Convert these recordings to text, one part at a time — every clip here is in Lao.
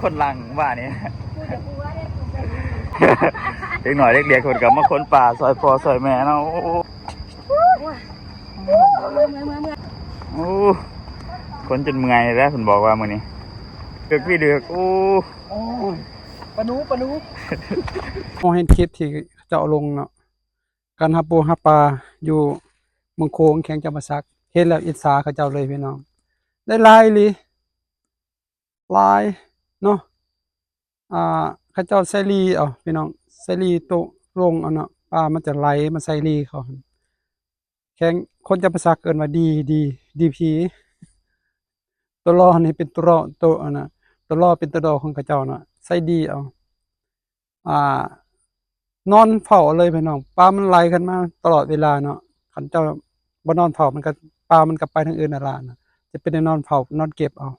ຄົນຫຼັງວ່ານີ້ ເດັກນ້ອຍເດັກເລັກເພິ່ນກໍມາຂົນປາຊ່ອຍພໍ່ຊ່ອຍແມ່ເນາະ. ໂອ້ ໂອ້ ຄົນຈົນເມື່ອຍແລ້ວ ເພິ່ນບອກວ່າມື້ນີ້ເດືອກວິເດືອກ. ໂອ້ ໂອ້ຍ ປາໜູ ປາໜູ. ເຮົາເຫັນຄລິບທີ່ເຂົາເຈົ້າລົງເນາະ ການຫາປູຫາປາຢູ່ເມືອງໂຂງ ແຂວງຈຳປາສັກ ເຫັນແລ້ວອິດສາເຂົາເຈົ້າເລີຍພີ່ນ້ອງ ໄດ້ຫຼາຍອີ່ຫຼີ ຫຼາຍເນາະ. ອ່າ ເຂົາເຈົ້າໃສ່ລີເອົາພີ່ນ້ອງ ໃສ່ລີໂຕະລົງເອົາເນາະ ປາມັນຈະໄຫຼມາໃສ່ລີເຂົາ. ແຂວງ ຄົນຈຳປາສັກເອີ້ນວ່າດີ ດີ ດີພີ ໂຕລໍນີ້ເປັນໂຕລໍ ໂຕອັນນະ ໂຕລໍເປັນໂຕດໍຂອງເຂົາເຈົ້າເນາະ ໃສ່ດີເອົາ. ອ່າ ນອນເຝົ້າເອົາເລີຍພີ່ນ້ອງ ປາມັນໄຫຼຂຶ້ນມາຕະຫຼອດເວລາເນາະ. ຄັນເຈົ້າບໍ່ນອນເຝົ້າ ມັນກໍ ປາມັນກໍໄປທາງອື່ນຫັ້ນລະນະ ຈະເປັນໄດ້ນອນເຝົ້າ ນອນເກັບເອົາ.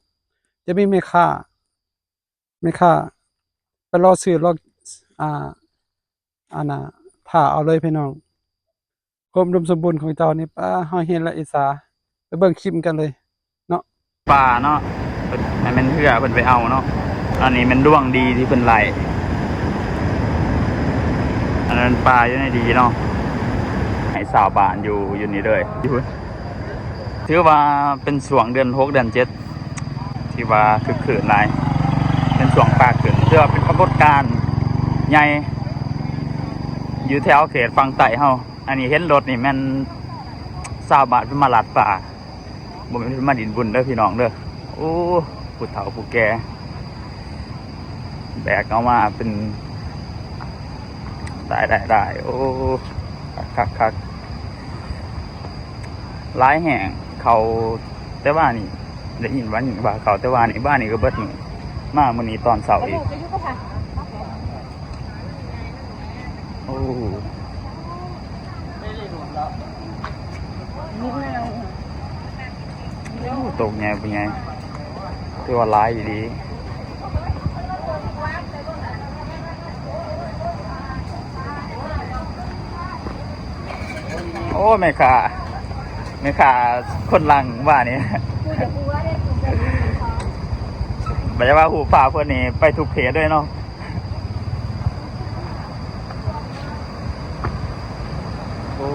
ຈະມີແມ່ຄ້າ ແມ່ຄ້າໄປລໍຊື້ລໍ ອ່າ ອັນນະ ຖ້າເອົາເລີຍພີ່ນ້ອງ. ຄວາມອຸດົມສົມບູນຂອງເຈົ້ານີ້ ປ້າ ເຮົາເຫັນແລ້ວອິດສາ. ໄປເບິ່ງຄລິບກັນເລີຍເນາະ. ປາເນາະ ເພິ່ນ ອັນແມ່ນເຮືອເພິ່ນໄປເອົາເນາະ. ອັນນີ້ແມ່ນດວງດີທີ່ເພິ່ນໄຫຼ ອັນນັ້ນປາຢູ່ໃນດີເນາະ ໃຫ້ຊາວບ້ານຢູ່ ຢູ່ນີ້ເລີຍ. ຢູ່ ຖືວ່າເປັນຊ່ວງເດືອນຫົກເດືອນເຈັດ ທີ່ວ່າຄຶກຄື້ນຫຼາຍ ເປັນຊ່ວງປາຂຶ້ນ ຖືວ່າເປັນປາກົດການໃຫຍ່ຢູ່ແຖວເຂດຝັ່ງໃຕ້ເຮົາ. ອັນນີ້ເຫັນລົດນີ້ແມ່ນຊາວບ້ານເພິ່ນມາລັດປາ ບໍ່ແມ່ນເພິ່ນມາຫຼິ້ນບຸນເດີພີ່ນ້ອງເດີ. ໂອ້ ຜູ້ເຖົ້າຜູ້ແກ່ແບກເອົາມາເປັນ ໄດ້ ໄດ້ ໄດ້. ໂອ້ ຄັກໆໆ ຫຼາຍແຮງ ເຂົ້າແຕ່ວານນີ້ ໄດ້ຍິນວ່າຍິງວ່າເຂົ້າແຕ່ວານນີ້ ວານນີ້ກໍເບິດມື້ ມາມື້ນີ້ຕອນເຊົ້າອີກ. ໂອ້ ໂອ້ ໂຕໃຫຍ່ ໂຕໃຫຍ່ ຖືວ່າຫຼາຍອີ່ຫຼີ. ໂອ້ ແມ່ຄ້າ ແມ່ຄ້າຄົນຫຼັງວ່ານີ້ ບໍ່ຢາກວ່າຮູບພາບເພິ່ນນີ້ໄປທຸກເຂດເລີຍເນາະ. ໂອ້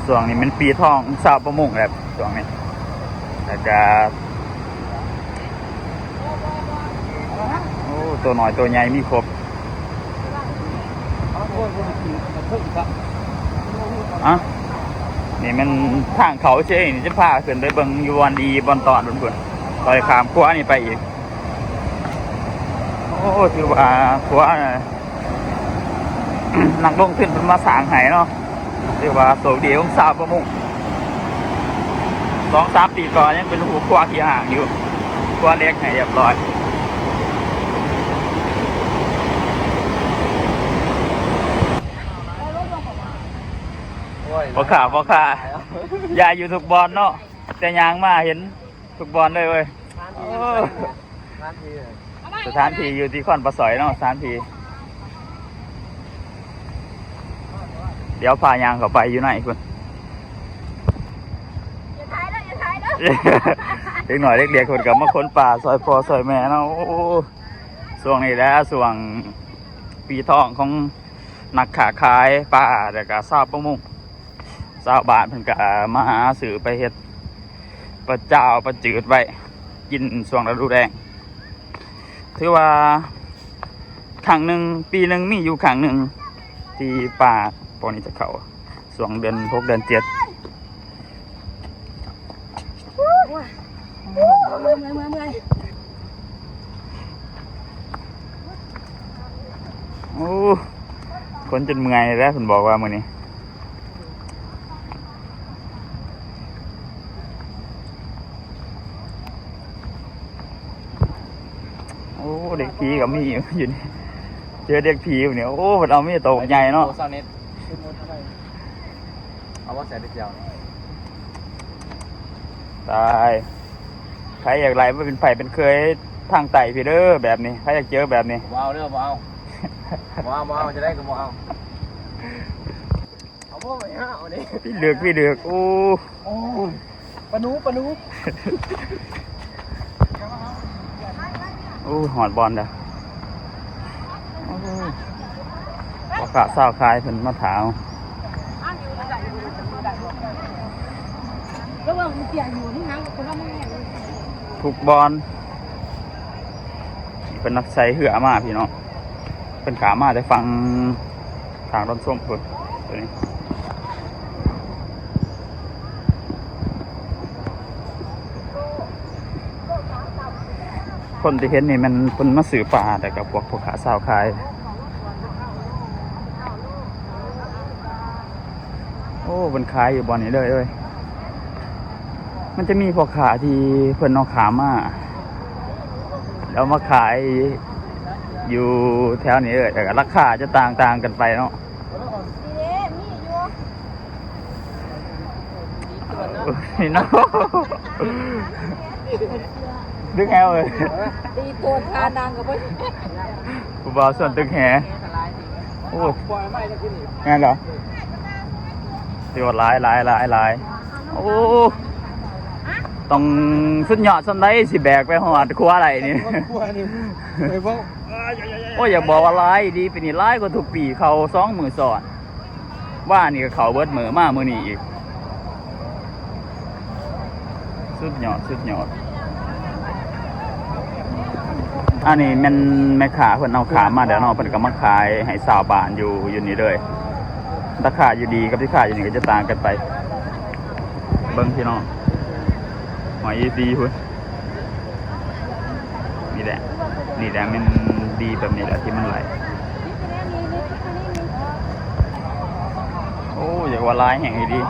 ຊ່ວງນີ້ແມ່ນປີທອງຊາວປະມົງແຫຼະ ຊ່ວງນີ້ ແລ້ວກະ ໂອ້ ໂຕນ້ອຍໂຕໃຫຍ່ມີຄົບ. ອະ ນີ້ແມ່ນທາງເຂົ້າເຊ ນີ້ຈະພາຂຶ້ນໄປເບິ່ງຢູ່ບ່ອນດີບ່ອນຕອນພຸ້ນ ຄ່ອຍຂ້າມຂົວນີ້ໄປອີກ. ໂອ້ ຖືວ່າຂົວ ນັກລົງທຶນເພິ່ນມາສ້າງໃຫ້ເນາະ ຖືວ່າໂຊກດີຂອງຊາວປະມົງ. ສອງສາມປີກ່ອນຍັງເປັນຫົວຂົວຂີ້ຮ້າງຢູ່ ຂົວເຫຼັກໃຫ້ຮຽບຮ້ອຍ. ໂອ້ຍ ພໍ່ຄ້າ ພໍ່ຄ້າ ຢາຍຢູ່ທຸກບ່ອນເນາະ ແຕ່ຍ່າງມາເຫັນທຸກບ່ອນເລີຍເວີຍ. ໂອ້ ສະຖານທີ່ຢູ່ທີ່ຄອນປາສອຍເນາະ ສະຖານທີ່ ດຽວພາຍ່າງເຂົ້າໄປຢູ່ໃນພຸ້ນ. ຢ່າຖ່າຍເດີ ຢ່າຖ່າຍເດີ. ເດັກນ້ອຍເດັກເລັກເພິ່ນກໍມາຂົນປາຊ່ອຍພໍ່ຊ່ອຍແມ່ເນາະ. ໂອ້ ຊ່ວງນີ້ແຫຼະ ຊ່ວງປີທອງຂອງນັກຄ້າຂາຍປາ ແລ້ວກໍຊາວປະມົງ. ຊາວບ້ານເພິ່ນກໍມາຫາຊື້ໄປເຮັດປາຈາວປາຈືດໄວ້ກິນຊ່ວງລະດູແລ້ງ. ຖືວ່າຄັ້ງໜຶ່ງ ປີໜຶ່ງມີຢູ່ຄັ້ງໜຶ່ງ ທີ່ປາພວກນີ້ຈະເຂົ້າຊ່ວງເດືອນຫົກເດືອນເຈັດ. ໂອ້ຍ ເມື່ອຍ ເມື່ອຍ ເມື່ອຍ ເມື່ອຍ. ໂອ້ ຄົນຈົນເມື່ອຍແລ້ວ ເພິ່ນບອກວ່າມື້ນີ້. ໂອ້ ເດັກຜີກໍມີຢູ່ ຢູ່ນີ້ ເຈີເດັກຜີຢູ່ນີ້. ໂອ້ ເພິ່ນເອົາມີໂຕບັກໃຫຍ່ເນາະ. ໂຕຊາວເນັດ ເອົາບໍ່ໃສ່ໄປທ່ຽວນີ້. ຕາຍ ໃຜຢາກໄຫຼມາເປັນໃຜເປັນເຄີຍທາງໃຕ້ພີ້ເດີ ແບບນີ້ ໃຜຢາກເຈີແບບນີ້. ບໍ່ເອົາເດີ ບໍ່ເອົາ ບໍ່ເອົາ ບໍ່ເອົາ ຈະໄດ້ກໍບໍ່ເອົາ. ເອົາບໍ່ໄປຫາເອົາເດ້ ພີ່ເລືອກ ພີ່ເລືອກ. ໂອ້ ໂອ້ຍ ປາໜູ ປາໜູ. ໂອ້ ຮອດບ່ອນແລ້ວ. ໂອ້ ພໍ່ຄ້າຊາວຂາຍເພິ່ນມາຖ້າເຮົາທຸກບ່ອນ. ເພິ່ນນັກໃຊ້ເຮືອມາພີ່ນ້ອງ, ເພິ່ນຂ້າມມາແຕ່ຝັ່ງທາງດອນສົມພຸ້ນ. ຕົວນີ້ ຄົນທີ່ເຫັນນີ້ແມ່ນເພິ່ນມາຊື້ປາ ແລ້ວກໍພວກພໍ່ຄ້າຊາວຂາຍ. ໂອ້ ເພິ່ນຂາຍຢູ່ບ່ອນນີ້ເລີຍເອີຍ. ມັນຈະມີພໍ່ຄ້າທີ່ເພິ່ນເອົາຂ້າມມາ ແລ້ວມາຂາຍຢູ່ແຖວນີ້ເອີຍ, ແລ້ວກໍລາຄາຈະຕ່າງໆກັນໄປເນາະ. ເອີຍເນາະ ດຶງແຮວເອີຍ ຕີໂຕນທ່ານາງກໍບໍ່ ຜູ້ບ່າວຊວນຕຶກແຫ. ໂອ້ ແມ່ນເນາະ ຖືວ່າຫຼາຍ ຫຼາຍ ຫຼາຍ ຫຼາຍ. ໂອ້ ຕ້ອງສຸດຍອດສ່ຳໃດ ຊິແບກໄປຮອດຄົວໄດ້ນີ້. ໂອ້ ຢາກບອກວ່າຫຼາຍອີ່ຫຼີ, ປີນີ້ຫຼາຍກວ່າທຸກປີ ເຂົ້າສອງມື້ຊ້ອນ. ວານນີ້ກໍເຂົ້າເບິດມື້ ມາມື້ນີ້ອີກ. ສຸດຍອດ ສຸດຍອດ. ອັນນີ້ແມ່ນແມ່ຄ້າເພິ່ນເອົາຂ້າມມາແລ້ວເນາະ, ເພິ່ນກໍມາຂາຍໃຫ້ຊາວບ້ານຢູ່ ຢູ່ນີ້ເລີຍ. ລາຄາຢູ່ດີກັບທີ່ຂາຍຢູ່ນີ້ກໍຈະຕ່າງກັນໄປ. ເບິ່ງພີ່ນ້ອງ ຫອຍອີ່ຊີພຸ້ນ. ນີ້ແຫຼະ ນີ້ແຫຼະ ແມ່ນດີແບບນີ້ແຫຼະທີ່ມັນໄຫຼ. ໂອ້ ຢາກວ່າຫຼາຍແຮງອີ່ຫຼີ.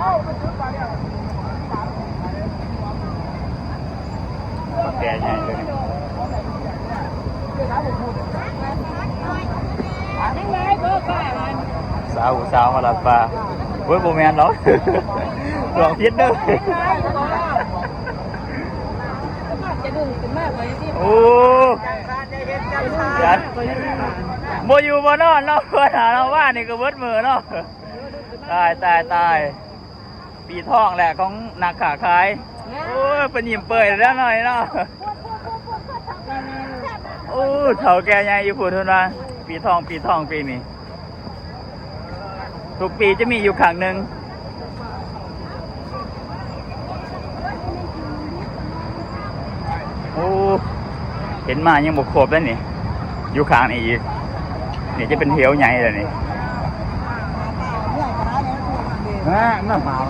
ປາແກ່ໃຫຍ່ເລີຍ. ສາວ ສາວມາລັດປາ. ໂອ້ຍ ບໍ່ແມ່ນດອກ ລອງຜິດເດີ. ໂອ້ ບໍ່ຢູ່ບໍ່ນອນເນາະ ເພິ່ນຫາເຮົາວ່ານີ້ກໍເບິດມື້ເນາະ. ຕາຍ ຕາຍ ຕາຍ. ປີທອງແຫຼະຂອງນັກຄ້າຂາຍ. ໂອ້ຍ ເພິ່ນຍິ້ມເປີຍແລ້ວໜ້ອຍເນາະ. ໂອ້ ເຖົ້າແກ່ໃຫຍ່ຢູ່ພຸ້ນ ເພິ່ນວ່າ ປີທອງ ປີທອງປີນີ້. ທຸກປີຈະມີຢູ່ຄັ້ງໜຶ່ງ. ໂອ້ ເຫັນມາຍັງບໍ່ຄົບເດ້ນີ້ ຢູ່ຂ້າງນີ້ອີກ. ນີ້ຈະເປັນແຖວໃຫຍ່ແລ້ວນີ້. ນະ ນ້ຳຫາວ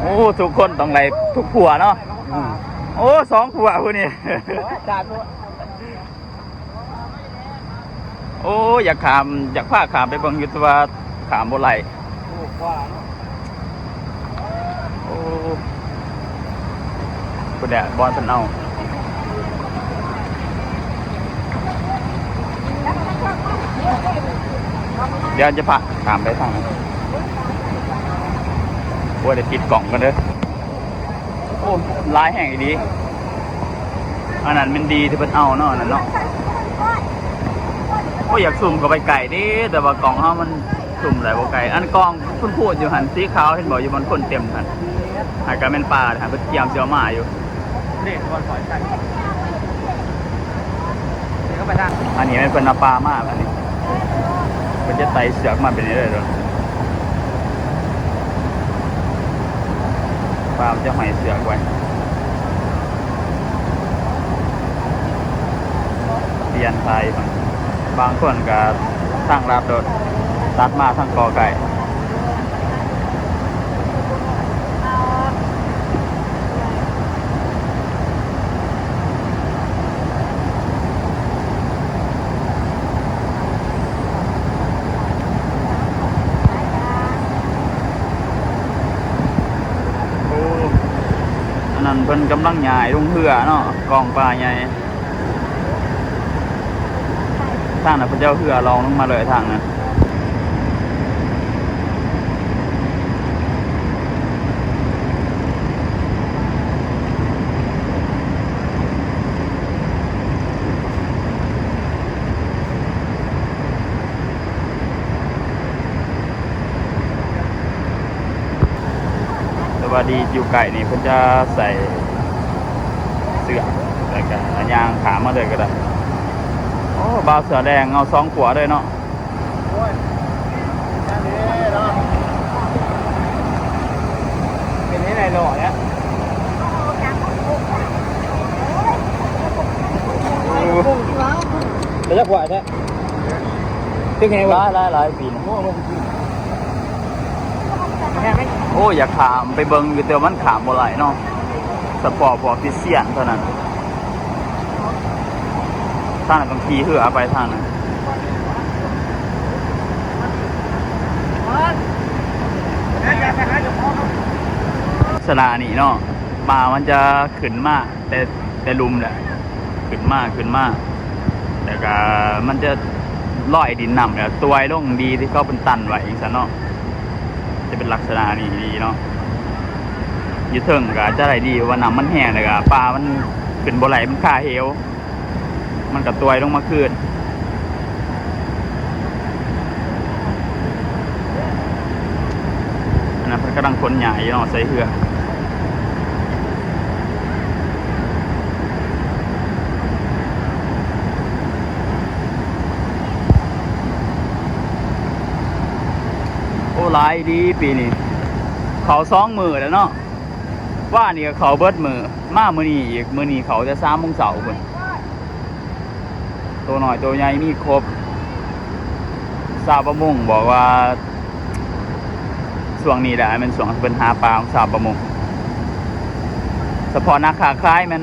ໂອ້ ທຸກຄົນຕ້ອງໄດ້ທຸກຄົວເນາະ. ອືມ ໂອ້ ສອງຄົວຜູ້ນີ້. ໂອ້ ຢາກຂ້າມ ຢາກພາຂ້າມໄປເບິ່ງຢູ່ ແຕ່ວ່າຂ້າມບໍ່ໄດ້. ໂອ້ ພຸ້ນແຫຼະ ບ່ອນເພິ່ນເອົາ. ດຽວຈະພາຂ້າມໄປທາງນັ້ນ. ໂອ້ຍ ໄດ້ປິດກ້ອງກ່ອນເດີ. ໂອ້ ຫຼາຍແຮງອີ່ຫຼີ. ອັນນັ້ນແມ່ນດີທີ່ເພິ່ນເອົາເນາະ ອັນນັ້ນເນາະ. ໂອ້ຍ ຢາກຊູມເຂົ້າໄປໃກ້ເດ້ ແຕ່ວ່າກ້ອງເຮົາມັນຊູມໄດ້ບໍ່ໃກ້. ອັນກ້ອງພຸ້ນໆຢູ່ຫັ້ນ ສີຂາວ ເຫັນບໍ່ ຢູ່ບ່ອນຄົນເຕັມຫັ້ນ ຫັ້ນກໍແມ່ນປາຫັ້ນ ເພິ່ນກຽມຊິເອົາມາຢູ່. ນີ້ ບ່ອນຂ້ອຍໃສ່ ນີ້ກໍໄປທາງ ອັນນີ້ແມ່ນເພິ່ນເອົາປາມາ ອັນນີ້ ເພິ່ນຈະໄຕ່ເຊືອກມາແບບນີ້ເລີຍ. ປາມັນຈະຫ້ອຍເຊືອກໄວ້ ປ່ຽນໄປ. ບາງຄົນກໍທາງລັດໂລດ ຕັດມາທາງກໍໄກ່. ໂອ້ ອັນນັ້ນເພິ່ນກຳລັງຍ້າຍລົງເຮືອເນາະ ກອງປາໃຫຍ່. ທາງນັ້ນເພິ່ນຈະເອົາເຮືອລ່ອງລົງມາເລີຍທາງນັ້ນ. ແຕ່ວ່າດີຢູ່ໃກ້ນີ້ ເພິ່ນຈະໃສ່ເຊື ແລ້ວກໍຍ່າງຂ້າມມາເລີຍກໍໄດ້. ໂອ້ ບ່າວເສື້ອແດງເອົາສອງຂົວເລີຍເນາະ. ໂອ້ຍ ເປັນໃຫ້ໄດ້ຫຼໍ່ແລ້ວ ເປັນຈັກຂວດແທ້ ເປັນໄງວະ ຫຼາຍໆໆປີນີ້. ໂອ້ ຢາກຂ້າມໄປເບິ່ງຢູ່ ແຕ່ວ່າມັນຂ້າມບໍ່ໄດ້ເນາະ ສະເພາະພວກທີ່ຊຽນເທົ່ານັ້ນ. ທາງນັ້ນຕ້ອງຂີ່ເຮືອໄປທາງນັ້ນ. ລັກສະນະນີ້ເນາະ ປາມັນຈະຂຶ້ນມາແຕ່ ແຕ່ລຸ່ມແຫຼະ ຂຶ້ນມາ ຂຶ້ນມາ ແລ້ວກະມັນຈະລອຍດິນນ້ຳ ແລ້ວຕວາຍລົງ ດີທີ່ເຂົາເພິ່ນຕັນໄວ້ຈັ່ງຊັ້ນເນາະ. ຈະເປັນລັກສະນະນີ້ດີເນາະ ຢູ່ເທິງກະຈະໄດ້ດີ ເພາະວ່ານ້ຳມັນແຮງ ແລ້ວກະປາມັນຂຶ້ນບໍ່ໄດ້ ມັນຄາເຫວ ມັນກະຕວາຍລົງມາຄືນ. ອັນນັ້ນເພິ່ນກຳລັງຂົນຫຍ້າຢູ່ເນາະ ໃສ່ເຮືອ. ໂອ້ ຫຼາຍອີ່ຫຼີປີນີ້ ເຂົ້າສອງມື້ແລ້ວເນາະ. ວານນີ້ກໍເຂົ້າເບິດມື້ ມາມື້ນີ້ອີກ ມື້ນີ້ເຂົ້າແຕ່ສາມໂມງເຊົ້າພຸ້ນ. ໂຕນ້ອຍໂຕໃຫຍ່ມີຄົບ. ຊາວປະມົງບອກວ່າ ຊ່ວງນີ້ແຫຼະແມ່ນຊ່ວງເພິ່ນຫາປາຂອງຊາວປະມົງ. ສະເພາະນັກຄ້າຂາຍແມ່ນ